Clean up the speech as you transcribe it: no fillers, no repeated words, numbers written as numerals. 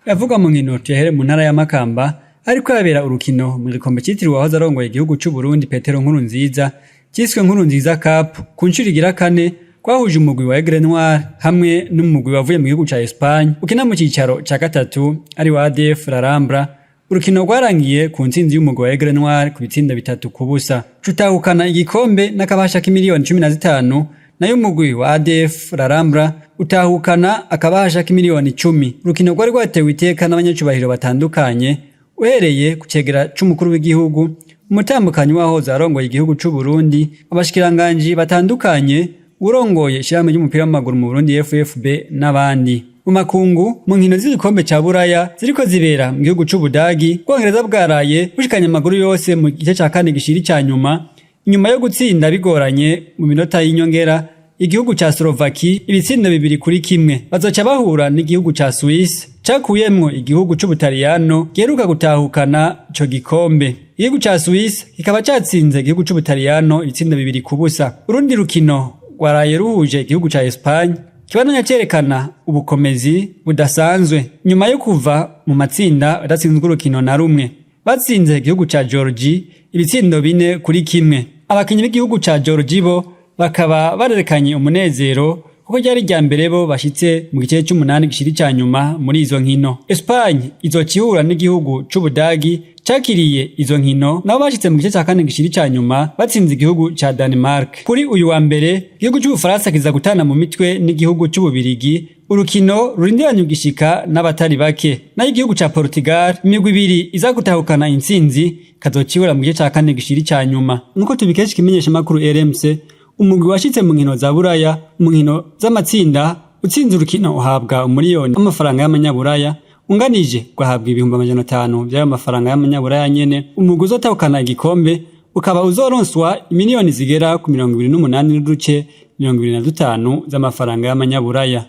Yavugwa mu nkino tuyahere mu ntara ya Makamba, ariko yabera urukino mu gikombe citiriwe uwahoze arongoye igihugu c'u Burundi Petero Nkurunziza, cyiswe Nkurunziza Cup ku nshuro igira kane, kwahuje umugwi wa Aigle Noir hamwe n'umugwi wavuye mu gihugu ca Espagne ukina mu cicaro ca gatatu ari wa ADF Larambra. Urukino rwarangiye ku ntsinzi y'umugwi wa Aigle Noir ku bitsindo 3-0, cutahukana igikombe n'akabasha k'imiliyoni 15, nayo umugwi wa ADF Larambra utahukana akabahasha k'imiliyoni 10. Urukino rwari rwatewe iteka n'abanyacubahiro batandukanye, uhereye ku cegera c'umukuru w'igihugu, umutambukanyi wahoze arongoye igihugu c'u Burundi, abashikiranganji batandukanye, urongoye ishirahamwe ry'umupira w'amaguru mu Burundi FFB n'abandi. Mu makungu, mu nkino z'igikombe ca Buraya ziriko zibera mu gihugu c'Ubudagi, Ubwongereza bwaraye bushikanye amaguru yose mu gice ca kane gishiri ca nyuma, inyuma yo gutsinda bigoranye mu minota y'inyongera igihugu ca Slovaki ibitsindo 2-1. Bazoca bahura n'igihugu ca Suisse cakuyemwo igihugu c'Ubutaliyano giheruka gutahukana ico gikombe. Igihugu ca Suisse kikaba catsinze igihugu c'Ubutaliyano ibitsindo 2-0. Urundi rukino rwaraye ruhuje igihugu ca Espagne kibandanya cerekana ubukomezi budasanzwe nyuma yo kuva mu matsinda badatsinzwe urukino na rumwe. Batsinze igihugu ca Georgie ibitsindo 4-1. Abakinyi b'igihugu ca Georgie bo bakaba barerekanye umunezero kuko ryari irya mbere bo bashitse mu gice c'umunani gishiri ca nyuma muri izo nkino. Espagne izoca ihura n'igihugu c'Ubudagi cakiriye izo nkino, nabo bashitse mu gice ca kane gishiri ca nyuma batsinze igihugu ca Denmark. Kuri uyu wa mbere, igihugu c'Ubufaransa kiza gutana mu mitwe n'igihugu c'Ububirigi, urukino rurindiranye ugishika n'abatari bake. Nayo igihugu ca Portugal, imigwi ibiri iza gutahukana intsinzi kazocibura mu gice ca kane gishiri ca nyuma. Nkuko tubikesha ikimenyeshamakuru RMC, umugwi washitse mu nkino za Buraya mu nkino z'amatsinda utsinze urukino uhabwa 1 miliyoni w'amafaranga y'amanyaburaya, unganije ugahabwa 500,000 vy'ayo mafaranga y'amanyaburaya nyene. Umugwi uzotahukana igikombe ukaba uzoronswa imiliyoni zigera ku 28.25 z'amafaranga y'amanyaburaya.